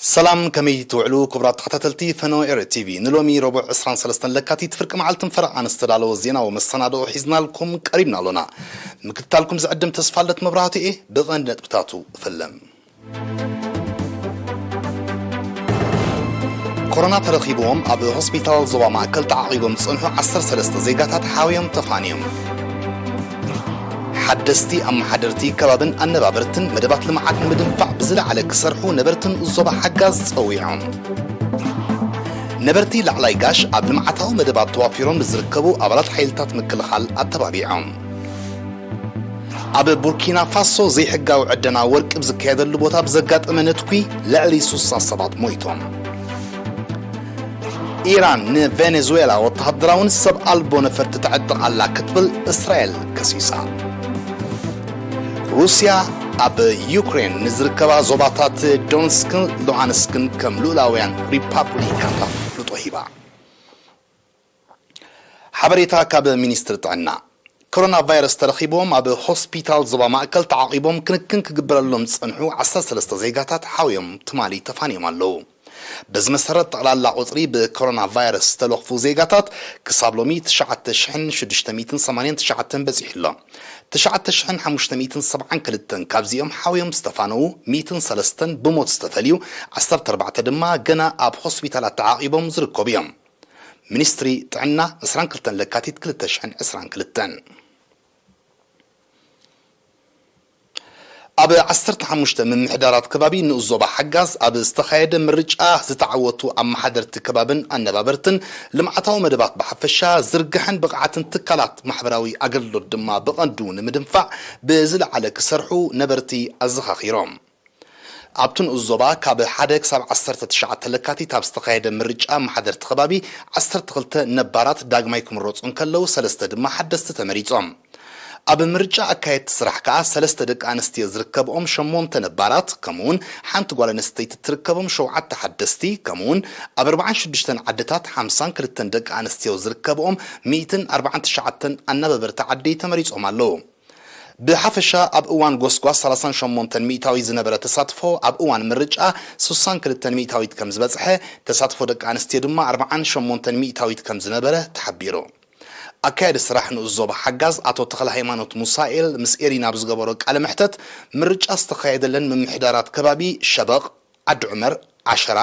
ሰላም፣ ከመይ ትውዕሉ ክቡራት ተኸታተልቲ ፈነወ ኤረ ቲቪ? ንሎሚ ረቡዕ ዕስራን ሰለስተን ለካቲት ፍርቂ መዓልትን ፈረቓን ዝተዳለወ ዜናዊ መሰናድኦ ሒዝናልኩም ቀሪብና ኣሎና። ምክትታልኩም ዝዕድም ተስፋለት መብራህቱ እየ። ብቐንዲ ነጥብታቱ እፈለም። ኮሮና ተረኺብዎም ኣብ ሆስፒታል ዞባ ማእከል ተዓቒቦም ዝጸንሑ ዓሰርተ ሰለስተ ዜጋታት ሓውዮም ተፋንዮም። ሓደስቲ ኣመሓደርቲ ከባብን ኣነባበርትን መደባት ልምዓት ንምድንፋዕ ብዝለዓለ ክሰርሑ ነበርትን ዞባ ሓጋዝ ጸዊዖም። ነበርቲ ላዕላይ ጋሽ ኣብ ልምዓታዊ መደባት ተዋፊሮም ንዝርከቡ ኣባላት ሓይልታት ምክልኻል ኣተባቢዖም። ኣብ ቡርኪና ፋሶ ዘይሕጋዊ ዕደና ወርቂ ብዝካየደሉ ቦታ ብዘጋጠመ ነትኲ ልዕሊ ሱሳ ሰባት ሞይቶም። ኢራን ንቬኔዙዌላ ወተሃደራውን ሰብ ኣልቦ ነፈርቲ ተዕጥቕ ኣላ ክትብል እስራኤል ከሲሳ። ሩስያ ኣብ ዩክሬን ንዝርከባ ዞባታት ዶንስክን ሉሃንስክን ከም ልኡላውያን ሪፓብሊካት ኣፍልጦ ሂባ። ሓበሬታ ካብ ሚኒስትሪ ጥዕና። ኮሮና ቫይረስ ተረኺቦም ኣብ ሆስፒታል ዞባ ማእከል ተዓቒቦም ክንክን ክግበረሎም ዝጸንሑ ዓሰርተ ሰለስተ ዜጋታት ሓውዮም ትማሊ ተፋንዮም ኣለዉ። በዚ መሰረት ጠቕላላ ቁጽሪ ብኮሮና ቫይረስ ዝተለኽፉ ዜጋታት ክሳብ ሎሚ ትሽዓተ ሽሕን ሽዱሽተ ሚእትን ሰማንያን ትሽዓተን በጺሑ ኣሎ። ትሽዓተ ሽሕን ሓሙሽተ ሚእትን ሰብዓን ክልተን ካብዚኦም ሓውዮም ዝተፋነዉ፣ ሚእትን ሰለስተን ብሞት ዝተፈልዩ፣ ዓሰርተ ኣርባዕተ ድማ ገና ኣብ ሆስፒታላት ተዓቒቦም ዝርከቡ እዮም። ሚኒስትሪ ጥዕና ዕስራን ክልተን ለካቲት ክልተ ሽሕን ዕስራን ክልተን። ኣብ ዓሰርተ ሓሙሽተ ምምሕዳራት ከባቢ ንኡስ ዞባ ሓጋዝ ኣብ ዝተኻየደ ምርጫ ዝተዓወቱ ኣመሓደርቲ ከባብን ኣነባበርትን ልምዓታዊ መደባት ብሓፈሻ ዝርግሐን ብቕዓትን ትካላት ማሕበራዊ ኣገልግሎት ድማ ብቐንዱ ንምድንፋዕ ብዝለዓለ ክሰርሑ ነበርቲ ኣዘኻኺሮም። ኣብቲ ንኡስ ዞባ ካብ ሓደ ክሳብ ዓሰርተ ትሽዓተ ለካቲት ኣብ ዝተኻየደ ምርጫ ኣመሓደርቲ ከባቢ ዓሰርተ ክልተ ነባራት ዳግማይ ክምረጹ እንከለዉ፣ ሰለስተ ድማ ሓደስቲ ተመሪጾም። ኣብ ምርጫ ኣካየድቲ ስራሕ ከኣ ሰለስተ ደቂ ኣንስትዮ ዝርከብኦም ሸሞንተ ነባራት፣ ከምኡውን ሓንቲ ጓል ኣንስተይቲ እትርከቦም ሸውዓተ ሓደስቲ፣ ከምኡውን ኣብ ኣርባዓን ሽዱሽተን ዓድታት ሓምሳን ክልተን ደቂ ኣንስትዮ ዝርከብኦም ሚእትን ኣርባዓን ትሽዓተን ኣነባበርቲ ዓዲ ተመሪጾም ኣለዉ። ብሓፈሻ ኣብ እዋን ጎስጓስ ሰላሳን ሸሞንተን ሚእታዊት ዝነበረ ተሳትፎ፣ ኣብ እዋን ምርጫ ስሳን ክልተን ሚእታዊት ከም ዝበጽሐ፣ ተሳትፎ ደቂ ኣንስትዮ ድማ ኣርባዓን ሸሞንተን ሚእታዊት ከም ዝነበረ ተሓቢሩ። ኣካያዲ ስራሕ ንኡስ ዞባ ሓጋዝ ኣቶ ተኽለ ሃይማኖት ሙሳኤል ምስ ኤሪና ኣብ ዝገበሮ ቃለ መሕተት፣ ምርጫ ዝተኻየደለን ምምሕዳራት ከባቢ ሸበቕ፣ ዓዲ ዑመር፣ ዓሸራ፣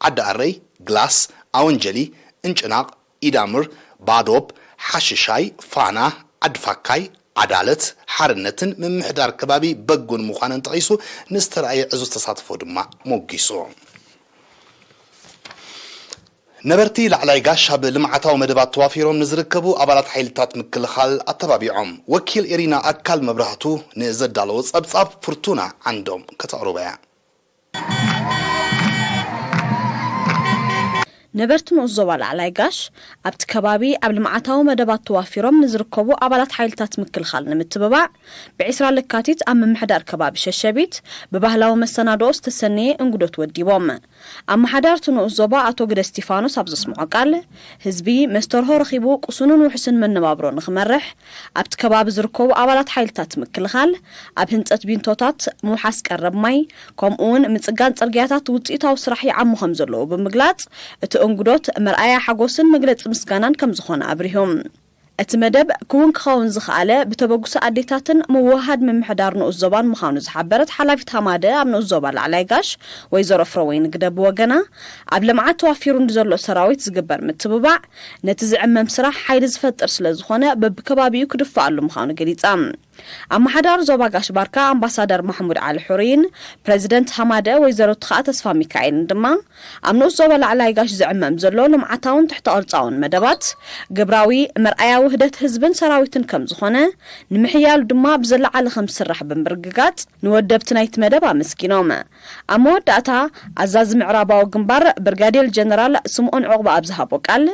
ዓዲ ኣረይ፣ ግላስ፣ ኣወንጀሊ፣ እንጭናቕ፣ ኢዳሙር፣ ባዶብ፣ ሓሽሻይ፣ ፋና፣ ዓዲ ፋካይ፣ ዓዳለት፣ ሓርነትን ምምሕዳር ከባቢ በጉን ምዃነን ጠቒሱ፣ ንዝተራእየ ዕዙዝ ተሳትፎ ድማ ሞጊሱ። ነበርቲ ላዕላይ ጋሽ ኣብ ልምዓታዊ መደባት ተዋፊሮም ንዝርከቡ ኣባላት ሓይልታት ምክልኻል ኣተባቢዖም። ወኪል ኤሪና ኣካል መብራህቱ ንዘዳለዎ ጸብጻብ ፍርቱና ዓንዶም ከተቕርቦ እያ። ነበርቲ ንኡስ ዞባ ላዕላይ ጋሽ ኣብቲ ከባቢ ኣብ ልምዓታዊ መደባት ተዋፊሮም ንዝርከቡ ኣባላት ሓይልታት ምክልኻል ንምትብባዕ ብዒስራ ለካቲት ኣብ ምምሕዳር ከባቢ ሸሸቢት ብባህላዊ መሰናድኦ ዝተሰነየ እንግዶ ተወዲቦም። ኣመሓዳርቲ ንኡስ ዞባ ኣቶ ግደ እስቲፋኖስ ኣብ ዘስምዖ ቃል፣ ህዝቢ መስተርሆ ረኺቡ ቅሱንን ውሑስን መነባብሮ ንኽመርሕ ኣብቲ ከባቢ ዝርከቡ ኣባላት ሓይልታት ምክልኻል ኣብ ህንፀት ቢንቶታት፣ ምውሓስ ቀረብ ማይ፣ ከምኡውን ምፅጋን ፅርግያታት ውፅኢታዊ ስራሕ ይዓሙ ከም ዘለዉ ብምግላፅ፣ እቲ እንግዶት መርኣያ ሓጎስን መግለፂ ምስጋናን ከም ዝኾነ ኣብሪሁ። እቲ መደብ ክውን ክኸውን ዝኸኣለ ብተበግሶ ኣዴታትን ምውህሃድ ምምሕዳር ንኡስ ዞባን ምዃኑ ዝሓበረት ሓላፊት ሃማደ ኣብ ንኡስ ዞባ ላዕላይ ጋሽ ወይዘሮ ፍረወይኒ ግደ ብወገና፣ ኣብ ልምዓት ተዋፊሩ ንዘሎ ሰራዊት ዝግበር ምትብባዕ ነቲ ዝዕመም ስራሕ ሓይሊ ዝፈጥር ስለዝኾነ በብከባቢኡ ክድፈኣሉ ምዃኑ ገሊጻ። ኣመሓዳሪ ዞባ ጋሽ ባርካ ኣምባሳደር ማሕሙድ ዓሊ ሑሪን ፕረዚደንት ሃማደ ወይዘሮ ትኽኣ ተስፋሚካኤልን ድማ ኣብ ንኡስ ዞባ ላዕላይ ጋሽ ዝዕመም ዘሎ ልምዓታውን ትሕተ ቅርጻውን መደባት ግብራዊ መርኣያ ውህደት ህዝብን ሰራዊትን ከም ዝኾነ ንምሕያሉ ድማ ብዝለዓለ ከም ዝስራሕ ብምርግጋጽ ንወደብቲ ናይቲ መደብ ኣመስጊኖም። ኣብ መወዳእታ ኣዛዚ ምዕራባዊ ግንባር ብርጋዴር ጀነራል ስምኦን ዑቕባ ኣብ ዝሃቦ ቃል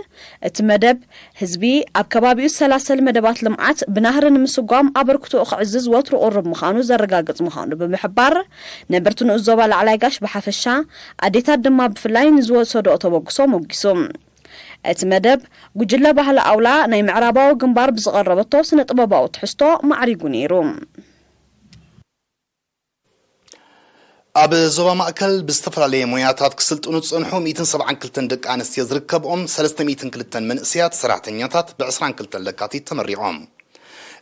እቲ መደብ ህዝቢ ኣብ ከባቢኡ ዝሰላሰል መደባት ልምዓት ብናህሪ ንምስጓም ኣበርክቶኡ ክዕዝዝ ወትሩ ቅሩብ ምዃኑ ዘረጋግጽ ምዃኑ ብምሕባር፣ ነበርቲ ንኡስ ዞባ ላዕላይ ጋሽ ብሓፈሻ ኣዴታት ድማ ብፍላይ ንዝወሰድኦ ተበግሶ ሞጊሱ። እቲ መደብ ጉጅለ ባህሊ ኣውላ ናይ ምዕራባዊ ግንባር ብዝቐረበቶ ስነ ጥበባዊ ትሕዝቶ ማዕሪጉ ነይሩ። ኣብ ዞባ ማእከል ብዝተፈላለየ ሞያታት ክስልጥኑ ዝጸንሑ ሚእትን ሰብዓን ክልተን ደቂ ኣንስትዮ ዝርከብኦም ሰለስተ ሚእትን ክልተን መንእሰያት ሰራሕተኛታት ብ ዕስራን ክልተን ለካቲት ተመሪቖም።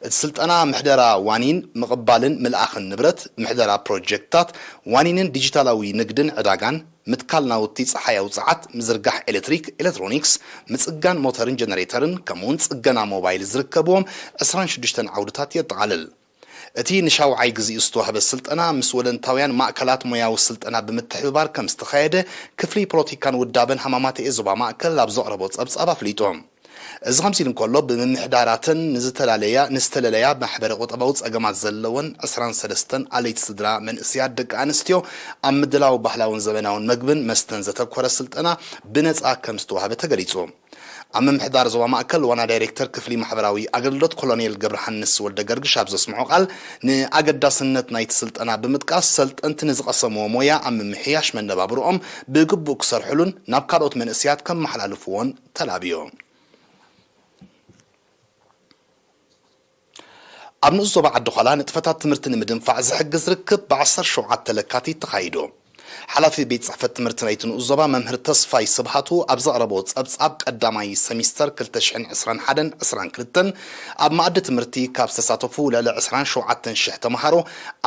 እቲ ስልጠና ምሕደራ ዋኒን፣ ምቕባልን ምልኣኽን ንብረት፣ ምሕደራ ፕሮጀክትታት ዋኒንን ዲጂታላዊ ንግድን ዕዳጋን፣ ምትካል ናውቲ ጸሓያዊ ጸዓት፣ ምዝርጋሕ ኤሌክትሪክ፣ ኤሌክትሮኒክስ፣ ምጽጋን ሞተርን ጀነሬተርን፣ ከምኡውን ጽገና ሞባይል ዝርከብዎም ዕስራን ሽዱሽተን ዓውድታት የጠቓልል። እቲ ንሻውዓይ ግዜኡ ዝተዋህበ ስልጠና፣ ምስ ወለንታውያን ማእከላት ሞያዊ ስልጠና ብምትሕብባር ከም ዝተኻየደ፣ ክፍሊ ፖለቲካን ውዳበን ሃማማተኤ ዞባ ማእከል ኣብ ዘቕረቦ ጸብጻብ ኣፍሊጡ። እዚ ከምዚ ኢሉ እንከሎ፣ ብምምሕዳራተን ንዝተላለያ፣ ንዝተለለያ ማሕበረ ቁጠባዊ ጸገማት ዘለወን ዕስራን ሰለስተን ኣለይቲ ስድራ መንእሰያት ደቂ ኣንስትዮ ኣብ ምድላው ባህላውን ዘመናውን መግብን መስተን ዘተኮረ ስልጠና ብነጻ ከም ዝተዋህበ ተገሊጹ። ኣብ ምምሕዳር ዞባ ማእከል ዋና ዳይሬክተር ክፍሊ ማሕበራዊ ኣገልግሎት ኮሎኔል ገብረሃንስ ወልደ ገርግሽ ኣብ ዘስምዖ ቃል፣ ንኣገዳስነት ናይቲ ስልጠና ብምጥቃስ፣ ሰልጠንቲ ንዝቐሰምዎ ሞያ ኣብ ምምሕያሽ መነባብርኦም ብግቡእ ክሰርሕሉን ናብ ካልኦት መንእሰያት ከመሓላልፍዎን ተላብዮ። ኣብ ንኡስ ዞባ ዓዲ ዃላ ንጥፈታት ትምህርቲ ንምድንፋዕ ዝሕግዝ ርክብ ብ ዓሰርተ ሸውዓተ ለካቲት ተኻይዱ። ሓላፊ ቤት ጽሕፈት ትምህርቲ ናይቲ ንኡስ ዞባ መምህር ተስፋይ ስብሃቱ ኣብ ዘቕረቦ ጸብጻብ፣ ቀዳማይ ሰሚስተር ክልተ ሽሕን ዕስራን ሓደን ዕስራን ክልተን ኣብ መኣዲ ትምህርቲ ካብ ዝተሳተፉ ልዕሊ ዕስራን ሸውዓተን ሽሕ ተምሃሮ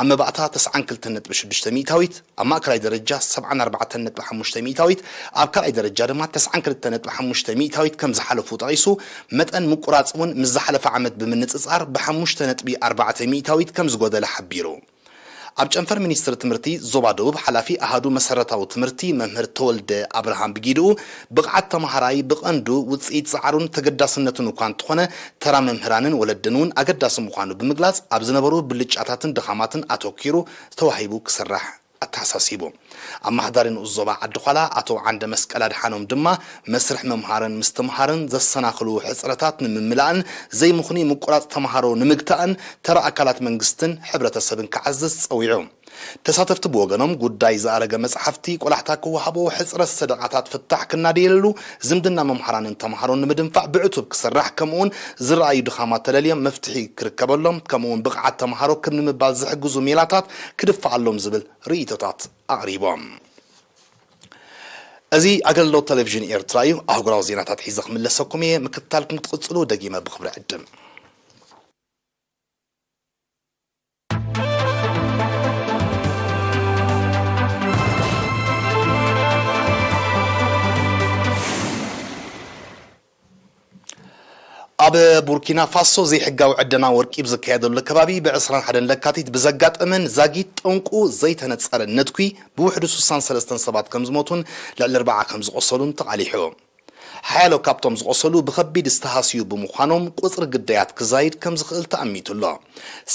ኣብ መባእታ ተስዓን ክልተን ነጥቢ ሽዱሽተ ሚእታዊት፣ ኣብ ማእከላይ ደረጃ ሰብዓን ኣርባዕተን ነጥቢ ሓሙሽተ ሚእታዊት፣ ኣብ ካልኣይ ደረጃ ድማ ተስዓን ክልተን ነጥቢ ሓሙሽተ ሚእታዊት ከም ዝሓለፉ ጠቒሱ፣ መጠን ምቁራጽ እውን ምስ ዝሓለፈ ዓመት ብምንጽጻር ብሓሙሽተ ነጥቢ ኣርባዕተ ሚእታዊት ከም ዝጎደለ ሓቢሩ። ኣብ ጨንፈር ሚኒስትሪ ትምህርቲ ዞባ ደቡብ ሓላፊ ኣሃዱ መሰረታዊ ትምህርቲ መምህር ተወልደ ኣብርሃም ብጊድኡ፣ ብቕዓት ተምሃራይ ብቐንዱ ውጽኢት ጻዕሩን ተገዳስነቱን እኳ እንተኾነ፣ ተራ መምህራንን ወለድን እውን ኣገዳሲ ምዃኑ ብምግላጽ፣ ኣብ ዝነበሩ ብልጫታትን ድኻማትን ኣተኲሩ ተዋሂቡ ክስራሕ ኣተሓሳሲቡ። ኣመሓዳሪ ንኡስ ዞባ ዓዲ ዃላ ኣቶ ዓንደ መስቀል ኣድሓኖም ድማ፣ መስርሕ ምምሃርን ምስትምሃርን ዘሰናኽሉ ሕጽረታት ንምምላእን ዘይምኽኑይ ምቁራጽ ተምሃሮ ንምግታእን ተራ ኣካላት መንግስትን ሕብረተሰብን ክዓዝዝ ጸዊዑ። ተሳተፍቲ ብወገኖም፣ ጉዳይ ዝኣረገ መጽሓፍቲ፣ ቆላሕታ ክወሃቦ፣ ሕጽረት ሰደቓታት ፍታሕ ክናደየሉ፣ ዝምድና መምሃራንን ተምሃሮን ንምድንፋዕ ብዕቱብ ክስራሕ፣ ከምኡውን ዝረኣዩ ድኻማት ተለልዮም መፍትሒ ክርከበሎም፣ ከምኡውን ብቕዓት ተምሃሮ ክብ ንምባል ዝሕግዙ ሜላታት ክድፈኣሎም ዝብል ርእይቶታት ኣቕሪቦም። እዚ ኣገልግሎት ቴሌቪዥን ኤርትራ እዩ። ኣህጉራዊ ዜናታት ሒዘ ክምለሰኩም እየ። ምክትታልኩም ክትቕጽሉ ደጊመ ብኽብሪ ዕድም። ኣብ ቡርኪና ፋሶ ዘይሕጋዊ ዕደና ወርቂ ብዝካየደሉ ከባቢ ብ ዕስራን ሓደን ለካቲት ብዘጋጠመን ዛጊት ጠንቁ ዘይተነጸረ ነትኲ ብውሕዱ ስሳን ሰለስተን ሰባት ከም ዝሞቱን ልዕሊ ኣርብዓ ከም ዝቖሰሉን ተቓሊሑ። ሓያሎ ካብቶም ዝቖሰሉ ብኸቢድ ዝተሃስዩ ብምዃኖም፣ ቁጽሪ ግዳያት ክዛይድ ከም ዝኽእል ተኣሚቱ ኣሎ።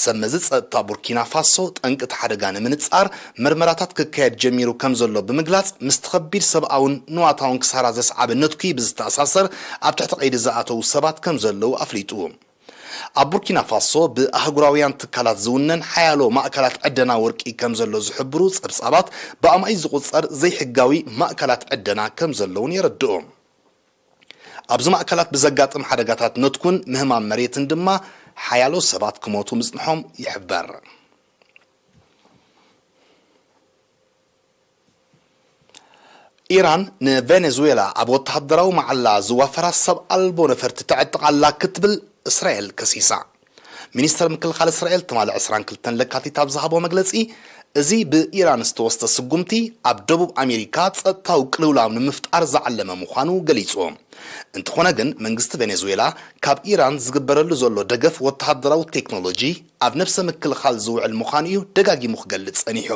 ሰብ መዚ ጸጥታ ቡርኪና ፋሶ፣ ጠንቂ እቲ ሓደጋ ንምንጻር መርመራታት ክካየድ ጀሚሩ ከም ዘሎ ብምግላጽ፣ ምስቲ ከቢድ ሰብኣውን ንዋታውን ክሳራ ዘስዓበ ነትኲ ብዝተኣሳሰር ኣብ ትሕቲ ቀይዲ ዝኣተዉ ሰባት ከም ዘለዉ ኣፍሊጡ። ኣብ ቡርኪና ፋሶ ብኣህጉራውያን ትካላት ዝውነን ሓያሎ ማእከላት ዕደና ወርቂ ከም ዘሎ ዝሕብሩ ጸብጻባት፣ ብኣማኢት ዝቑጸር ዘይሕጋዊ ማእከላት ዕደና ከም ዘለውን የረድኡ። ኣብዚ ማእከላት ብዘጋጥም ሓደጋታት ነትኩን ምህማም መሬትን ድማ ሓያሎ ሰባት ክሞቱ ምጽንሖም ይሕበር። ኢራን ንቬኔዙዌላ ኣብ ወተሃደራዊ መዓላ ዝዋፈራ ሰብ ኣልቦ ነፈርቲ ተዕጥቕ ኣላ ክትብል እስራኤል ከሲሳ። ሚኒስተር ምክልኻል እስራኤል ትማሊ ዕስራን ክልተን ለካቲት ኣብ ዝሃቦ መግለጺ፣ እዚ ብኢራን ዝተወስደ ስጉምቲ ኣብ ደቡብ ኣሜሪካ ጸጥታዊ ቅልውላው ንምፍጣር ዝዓለመ ምዃኑ ገሊጹ። እንተኾነ ግን፣ መንግስቲ ቬኔዙዌላ ካብ ኢራን ዝግበረሉ ዘሎ ደገፍ ወተሃደራዊ ቴክኖሎጂ ኣብ ነብሰ ምክልኻል ዝውዕል ምዃኑ እዩ ደጋጊሙ ክገልጽ ጸኒሑ።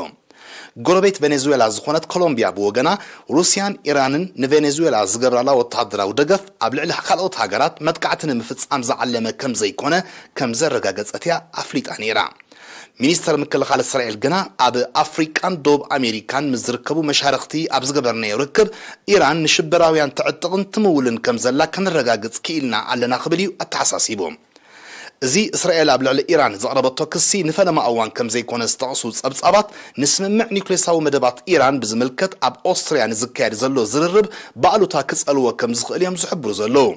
ጎረቤት ቬኔዙዌላ ዝኾነት ኮሎምቢያ ብወገና፣ ሩስያን ኢራንን ንቬኔዙዌላ ዝገብራላ ወተሃደራዊ ደገፍ ኣብ ልዕሊ ካልኦት ሃገራት መጥቃዕቲ ንምፍጻም ዝዓለመ ከም ዘይኮነ ከም ዘረጋገጸት እያ ኣፍሊጣ ነይራ። ሚኒስተር ምክልኻል እስራኤል ግና፣ ኣብ ኣፍሪቃን ደቡብ ኣሜሪካን ምስ ዝርከቡ መሻርኽቲ ኣብ ዝገበርናዮ ርክብ፣ ኢራን ንሽበራውያን ተዕጥቕን ትምውልን ከም ዘላ ከነረጋግጽ ክኢልና ኣለና ክብል እዩ ኣተሓሳሲቡ። እዚ እስራኤል ኣብ ልዕሊ ኢራን ዘቕረበቶ ክሲ ንፈለማ እዋን ከም ዘይኮነ ዝጠቕሱ ጸብጻባት፣ ንስምምዕ ኒውክሌሳዊ መደባት ኢራን ብዝምልከት ኣብ ኦስትርያ ንዝካየድ ዘሎ ዝርርብ ብኣሉታ ክጸልዎ ከም ዝኽእል እዮም ዝሕብሩ ዘለዉ።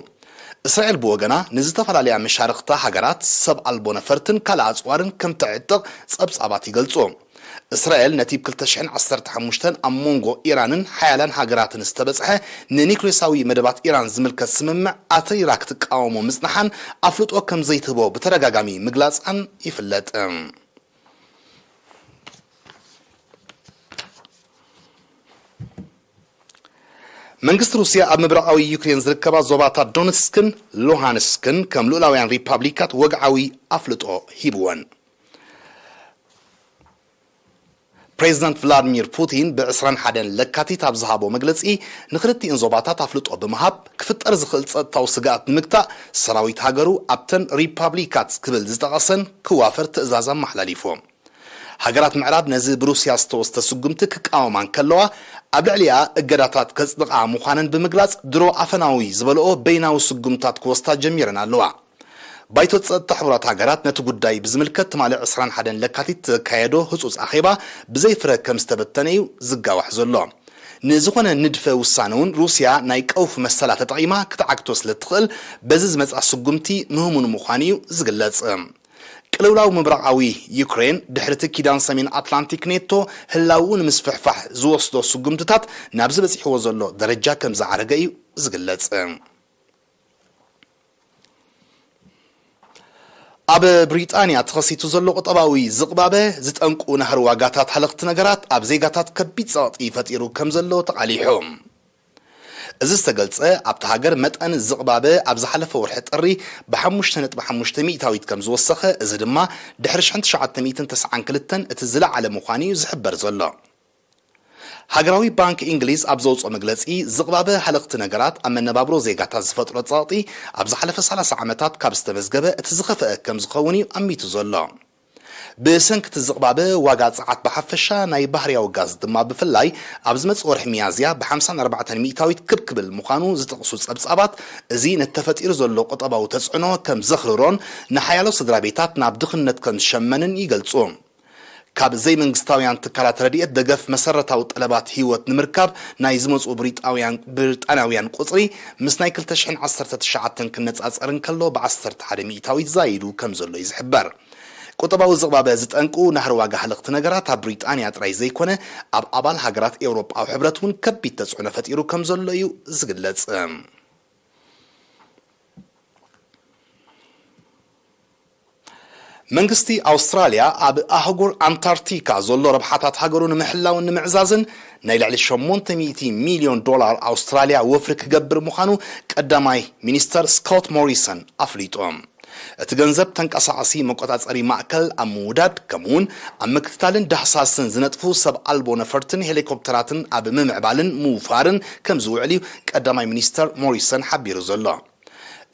እስራኤል ብወገና፣ ንዝተፈላለያ መሻርኽታ ሃገራት ሰብ ኣልቦ ነፈርትን ካልእ ኣጽዋርን ከም ተዕጥቕ ጸብጻባት ይገልጹ። እስራኤል ነቲ ብ ክልተ ሽሕን ዓሰርተ ሓሙሽተን ኣብ መንጎ ኢራንን ሓያላን ሃገራትን ዝተበጽሐ ንኒክሌሳዊ መደባት ኢራን ዝምልከት ስምምዕ ኣትሪራ ክትቃወሞ ምጽንሓን ኣፍልጦ ከም ዘይትህቦ ብተደጋጋሚ ምግላጻን ይፍለጥ። መንግስቲ ሩስያ ኣብ ምብራቓዊ ዩክሬን ዝርከባ ዞባታት ዶነትስክን ሉሃንስክን ከም ልኡላውያን ሪፓብሊካት ወግዓዊ ኣፍልጦ ሂብወን። ፕሬዚዳንት ቭላድሚር ፑቲን ብ ዕስራን ሓደን ለካቲት ኣብ ዝሃቦ መግለጺ፣ ንክልቲኤን ዞባታት ኣፍልጦ ብምሃብ ክፍጠር ዝኽእል ጸጥታዊ ስግኣት ንምግታእ ሰራዊት ሃገሩ ኣብተን ሪፓብሊካት ክብል ዝጠቐሰን ክዋፈር ትእዛዝ ኣመሓላሊፉ። ሃገራት ምዕራብ ነዚ ብሩስያ ዝተወስደ ስጉምቲ ክቃወማ እንከለዋ፣ ኣብ ልዕሊኣ እገዳታት ከጽድቓ ምዃነን ብምግላጽ፣ ድሮ ኣፈናዊ ዝበልኦ በይናዊ ስጉምታት ክወስዳ ጀሚረን ኣለዋ። ባይቶ ጸጥታ ሕቡራት ሃገራት ነቲ ጉዳይ ብዝምልከት ትማሊ ዕስራን ሓደን ለካቲት ዘካየዶ ህጹጽ ኣኼባ ብዘይ ፍረ ከም ዝተበተነ እዩ ዝጋዋሕ ዘሎ። ንዝኾነ ንድፈ ውሳነ እውን ሩስያ ናይ ቀውፊ መሰላ ተጠቒማ ክትዓግቶ ስለ እትኽእል፣ በዚ ዝመጽኣ ስጉምቲ ምህሙን ምዃኑ እዩ ዝግለጽ። ቅልውላው ምብራቓዊ ዩክሬን፣ ድሕሪ እቲ ኪዳን ሰሜን ኣትላንቲክ ኔቶ ህላውኡ ንምስፍሕፋሕ ዝወስዶ ስጉምትታት ናብዚ በጺሕዎ ዘሎ ደረጃ ከም ዝዓረገ እዩ ዝግለጽ። ኣብ ብሪጣንያ ተኸሲቱ ዘሎ ቁጠባዊ ዝቕባበ ዝጠንቁ ናህሪ ዋጋታት ሃለኽቲ ነገራት ኣብ ዜጋታት ከቢድ ጸቕጢ ፈጢሩ ከም ዘሎ ተቓሊሑ። እዚ ዝተገልጸ ኣብታ ሃገር መጠን ዝቕባበ ኣብ ዝሓለፈ ወርሒ ጥሪ ብ5.5 ሚእታዊት ከም ዝወሰኸ፣ እዚ ድማ ድሕሪ ሽሕን ትሽዓተ ሚእትን ተስዓን ክልተን እቲ ዝለዓለ ምዃኑ እዩ ዝሕበር ዘሎ። ሃገራዊ ባንክ እንግሊዝ ኣብ ዘውፅኦ መግለፂ፣ ዝቕባበ ሃለኽቲ ነገራት ኣብ መነባብሮ ዜጋታት ዝፈጥሮ ፀቕጢ ኣብ ዝሓለፈ ሰላሳ ዓመታት ካብ ዝተመዝገበ እቲ ዝኸፍአ ከም ዝኸውን እዩ ኣሚቱ ዘሎ። ብሰንኪ እቲ ዝቕባበ ዋጋ ጸዓት ብሓፈሻ፣ ናይ ባህርያዊ ጋዝ ድማ ብፍላይ፣ ኣብ ዝመጽእ ወርሒ ሚያዝያ ብ54 ሚእታዊት ክብ ክብል ምዃኑ ዝጠቕሱ ጸብጻባት፣ እዚ ነቲ ተፈጢሩ ዘሎ ቁጠባዊ ተጽዕኖ ከም ዘኽርሮን ንሓያሎ ስድራ ቤታት ናብ ድኽነት ከም ዝሸመንን ይገልጹ። ካብ ዘይመንግስታውያን ትካላት ረድኤት ደገፍ መሰረታዊ ጠለባት ህይወት ንምርካብ ናይ ዝመጹ ብሪጣውያን-፣ ብሪጣንያውያን ቁጽሪ ምስ ናይ ክልተ ሽሕን ዓሰርተ ትሽዓተን ክነጻጸር እንከሎ ብ11%ዊት ዛይዱ ከም ዘሎ እዩ ዝሕበር። ቁጠባዊ ዝቕባበ ዝጠንቁ ናህሪ ዋጋ ሃለኽቲ ነገራት ኣብ ብሪጣንያ ጥራይ ዘይኮነ፣ ኣብ ኣባል ሃገራት ኤውሮጳዊ ሕብረት እውን ከቢድ ተጽዕኖ ፈጢሩ ከም ዘሎ እዩ ዝግለጽ። መንግስቲ ኣውስትራልያ ኣብ ኣህጉር ኣንታርክቲካ ዘሎ ረብሓታት ሃገሩ ንምሕላውን ንምዕዛዝን ናይ ልዕሊ ሸሞንተ ሚእቲ ሚልዮን ዶላር ኣውስትራልያ ወፍሪ ክገብር ምዃኑ ቀዳማይ ሚኒስተር ስኮት ሞሪሰን ኣፍሊጡ። እቲ ገንዘብ ተንቀሳቓሲ መቆጻጸሪ ማእከል ኣብ ምውዳድ፣ ከምኡውን ኣብ ምክትታልን ዳህሳስን ዝነጥፉ ሰብ ኣልቦ ነፈርትን ሄሊኮፕተራትን ኣብ ምምዕባልን ምውፋርን ከም ዝውዕል እዩ ቀዳማይ ሚኒስተር ሞሪሰን ሓቢሩ ዘሎ።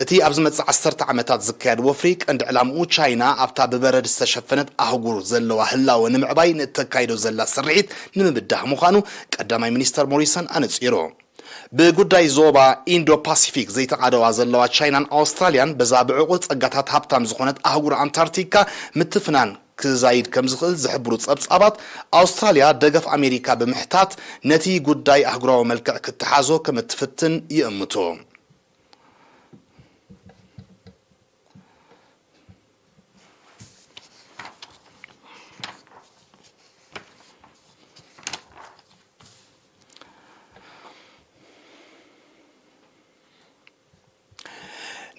እቲ ኣብ ዝመጽእ ዓሰርተ ዓመታት ዝካየድ ወፍሪ ቀንዲ ዕላምኡ ቻይና ኣብታ ብበረድ ዝተሸፈነት ኣህጉር ዘለዋ ህላወ ንምዕባይ ንእተካይዶ ዘላ ስርሒት ንምብዳህ ምዃኑ ቀዳማይ ሚኒስተር ሞሪሰን ኣነጺሩ። ብጉዳይ ዞባ ኢንዶ ፓሲፊክ ዘይተቓደዋ ዘለዋ ቻይናን ኣውስትራልያን በዛ ብዕቑር ጸጋታት ሃብታም ዝኾነት ኣህጉር ኣንታርክቲካ ምትፍናን ክዛይድ ከም ዝኽእል ዝሕብሩ ጸብጻባት፣ ኣውስትራልያ ደገፍ ኣሜሪካ ብምሕታት ነቲ ጉዳይ ኣህጉራዊ መልክዕ ክትሓዞ ከም እትፍትን ይእምቱ።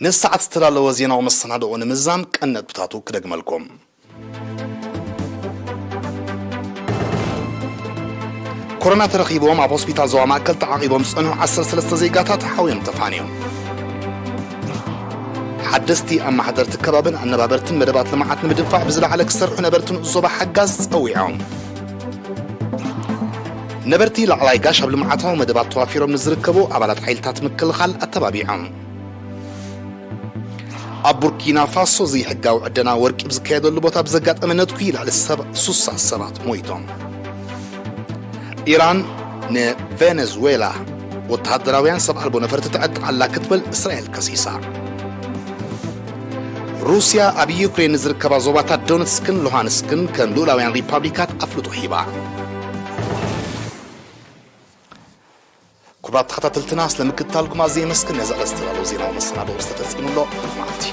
ነዚ ሰዓት ዝተዳለወ ዜናዊ መሰናድኦ ንምዝዛም ቀንዲ ነጥብታቱ ክደግመልኩም። ኮሮና ተረኺብዎም ኣብ ሆስፒታል ዞባ ማእከል ተዓቒቦም ዝጸንሑ ዓሰርተ ሰለስተ ዜጋታት ሓውዮም ተፋንዮም። ሓደስቲ ኣመሓደርቲ ከባብን ኣነባበርትን መደባት ልምዓት ንምድንፋዕ ብዝለዓለ ክሰርሑ ነበርቲ ንኡስ ዞባ ሓጋዝ ጸዊዖም። ነበርቲ ላዕላይ ጋሽ ኣብ ልምዓታዊ መደባት ተዋፊሮም ንዝርከቡ ኣባላት ሓይልታት ምክልኻል ኣተባቢዖም። ኣብ ቡርኪና ፋሶ ዘይሕጋዊ ዕደና ወርቂ ብዝካየደሉ ቦታ ብዘጋጠመ ነትጉ ልዕሊ ሰብ-፣ ሱሳ ሰባት ሞይቶም። ኢራን ንቬነዙዌላ ወተሃደራውያን ሰብ ኣልቦ ነፈርቲ ተዕጥቕ ኣላ ክትብል እስራኤል ከሲሳ። ሩስያ ኣብ ዩክሬን ንዝርከባ ዞባታት ዶነትስክን ሉሃንስክን ከም ልኡላውያን ሪፓብሊካት ኣፍልጦ ሂባ። ክቡራት ተኸታተልትና፣ ስለ ምክትታልኩም ኣዝየ የመስግን። ነዚ ዕለት ዝተዳለወ ዜናዊ መሰናድኦ ዝተፈጺሙ ኣሎ። መዓልቲ